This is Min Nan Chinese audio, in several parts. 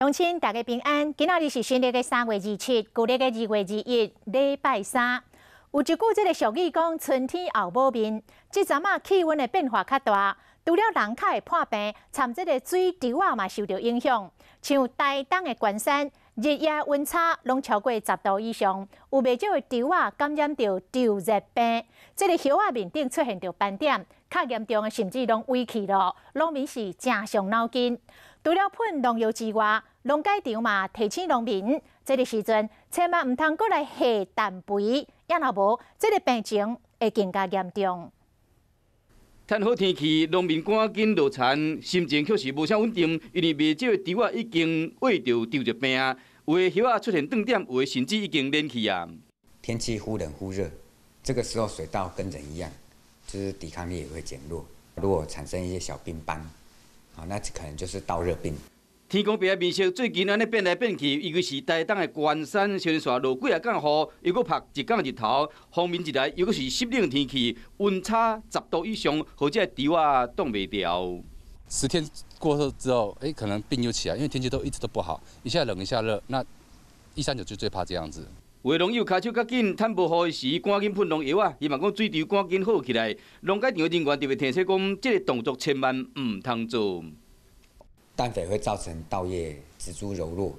鄉親大家平安，今仔日是新曆的3月27，舊曆的2月21，禮拜三。有一句這个俗語講：春天後母面。這陣仔氣溫的變化較大，除了人較會破病，參這个水稻仔嘛受著影響。像台東的關山，日夜溫差攏超過10度以上，有袂少的稻仔感染著稻熱病。這个葉仔面頂出現著斑點，較嚴重的甚至攏萎去囉，農民是誠傷腦筋。除了噴農藥之外，農改場嘛提醒農民，這个時陣千萬毋通閣來下氮肥，抑若無，這个病情會更加嚴重。趁好天氣，農民趕緊落田，心情卻是無啥穩定，因為袂少的稻仔已經患著稻熱病，有的葉仔出現斷點，有的甚至已經蔫去啊。天氣忽冷忽熱，這個時候水稻跟人一樣，就是抵抗力也會減弱。如果產生一些小病斑，那可能就是稻熱病。天公伯仔面色最近按呢變來變去，尤其是台東的關山，連續落幾仔工雨，又閣曝一工日頭，鋒面一來又閣是濕冷天氣，溫差10度以上，予這稻仔擋袂牢。 10天過後之後，可能病又起來，因為天氣都一直都不好，一下冷一下熱，那139就最怕這樣子。有的農友跤手較緊，趁無雨的時，趕緊噴農藥啊，希望講水稻趕緊好起來。農改場的人員特別提醒講，這个動作千萬毋通做。氮肥會造成稻葉植株柔弱，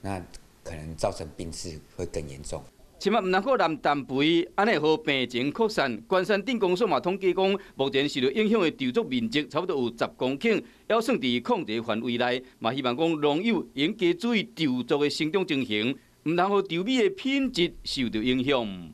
那可能造成病勢會更嚴重。千萬毋通閣濫氮肥，按呢會予病情擴散。關山鎮公所嘛統計講，目前受著影響的稻作面積差不多有10公頃，猶算佇控制範圍內。嘛希望講農友應加注意稻作的生長情形，毋通予稻米的品質受著影響。